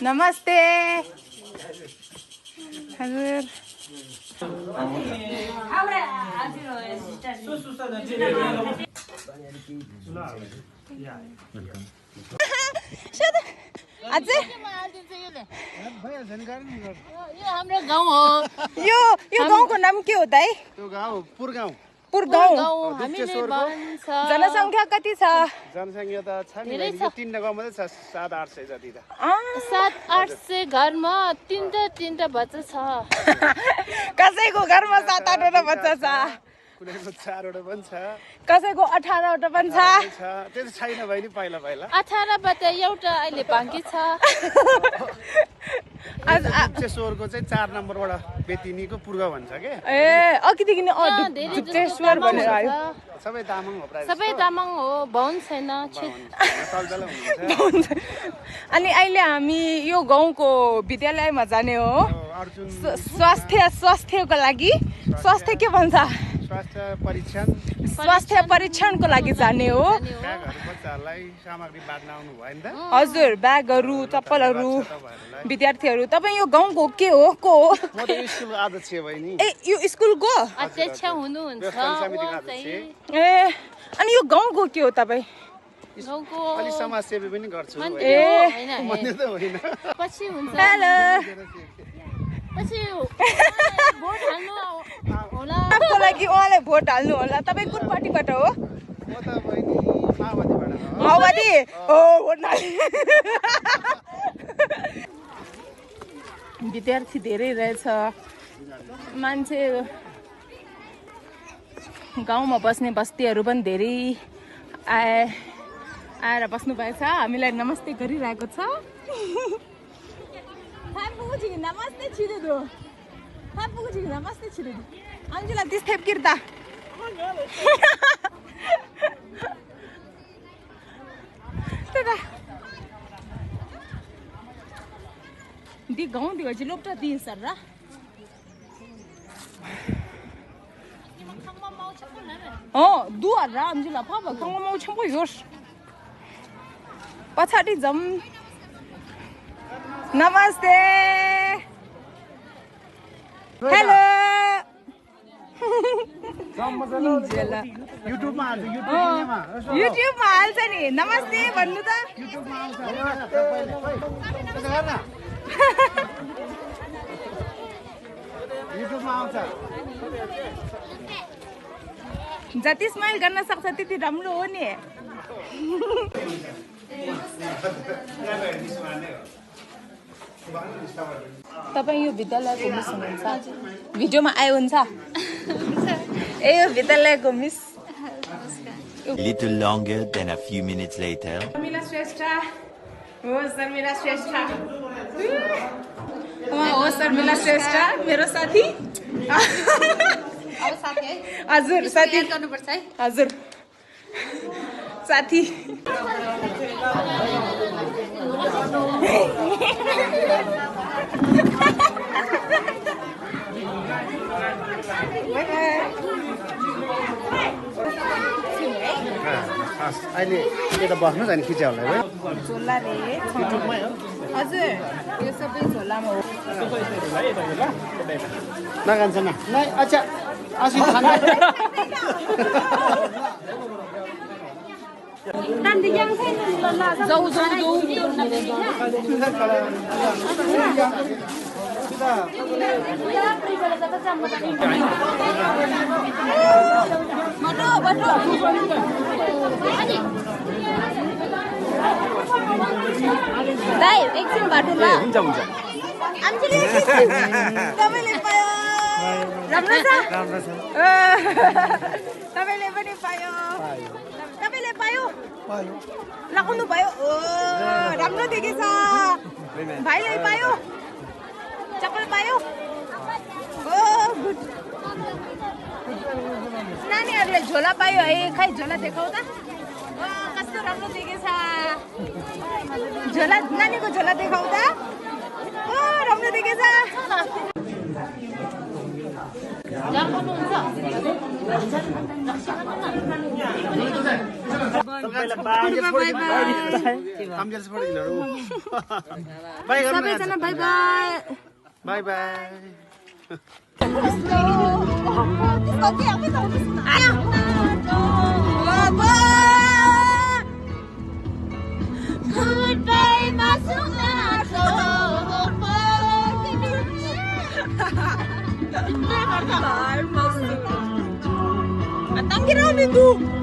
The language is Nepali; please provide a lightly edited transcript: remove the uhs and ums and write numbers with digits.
नमस्ते हजुर अझै हाम्रो गाउँ हो यो गाउँको नाम के हो त है त्यो गाउँ पुरगाउँ जनसङ्ख्या कति छ जनसङ्ख्या त छ नि यो तीनटा गाउँमा छ 700-800 जति त 700-800 घरमा तीनटा बच्चा छ कसैको घरमा 7-8वटा बच्चा छ कुनैको 4वटा पनि छ कसैको 18वटा पनि छ त्यो छैन बहिनी पहिला 18 बच्चा एउटा अहिले बाँकी छ जुप्चेश्वरको चाहिँ 4 नम्बरबाट बेतिनीको पुर्गा भन्छ के ए अघिदेखि नै जुप्चेश्वर भनेर आयो सबै तामाङ हो प्राय सबै तामाङ हो बाहुन छैन अनि अहिले हामी यो गाउँको विद्यालयमा जाने हो स्वास्थ्यको लागि स्वास्थ्य के भन्छ स्वास्थ्य परीक्षणको लागि जाने हो हजुर ब्यागहरू चप्पलहरू विद्यार्थीहरू तपाईँ यो गाउँको के हो को हो ए यो स्कुलको अध्यक्ष हुनुहुन्छ ए अनि यो गाउँको के हो तपाईँ गाउँको अलि समाजसेवी पनि गर्छु ए पछि हुन्छ पछि भोट हाल्नु होला आपको लागि उहाँलाई भोट हाल्नु होला तपाईँ कुन पार्टीबाट हो म त बहिनी माओवादीबाट हो माओवादी हो भोट हाल्ने विद्यार्थी धेरै रहेछ मान्छे गाउँमा बस्ने बस्तीहरू पनि धेरै आएर बस्नु भएछ हामीलाई नमस्ते गरिरहेको छ नमस्ते छिरिदो नमस्ते छिरिदो अन्जुला दिस थेप किर्ता दी गाउँ दियो चाहिँ लोप्टा दिए सर र दुवार र अन्जुला पापा गाउँमा माउ छ योस् पछाडि जाऊँ नमस्ते हेलो युट्युबमा हाल्छ नि नमस्ते भन्नु त युट्युबमा आउँछ जति स्माइल गर्न सक्छ त्यति राम्रो हो नि तपाईँ यो विद्यालयको मिस हुनुहुन्छ भिडियोमा आयो हुन्छ ए यो विद्यालयको miss Little longer than a few minutes later. Sharmila Shrestha हो शर्मिला श्रेष्ठ हो शर्मिला श्रेष्ठ मेरो साथी अब साथी है हजुर साथी गर्नुपर्छ है हजुर साथी अहिले यता बस्नु जाने खिच्याउलाई है झोला रे युट्युबमै हो हजुर यो सबै झोलामा हो नगान्छ न अच्छा आसी खाना जाऊ दाइ एकछिन बाटो ल हुन्छ तपाईँले पायो राम्रो छ तपाईँले पनि पायो तपाईँले पायो लगाउनु भयो ओ राम्रो देखेछ भाइले पायो चप्पल पायो ओ गुड नानीहरूले झोला पायो है खै झोला देखाउ त कस्तो राम्रो देखेछ झोला नानीको झोला देखाउ त ओ राम्रो देखेछ सबैजना by by by by Tangkiramin tu.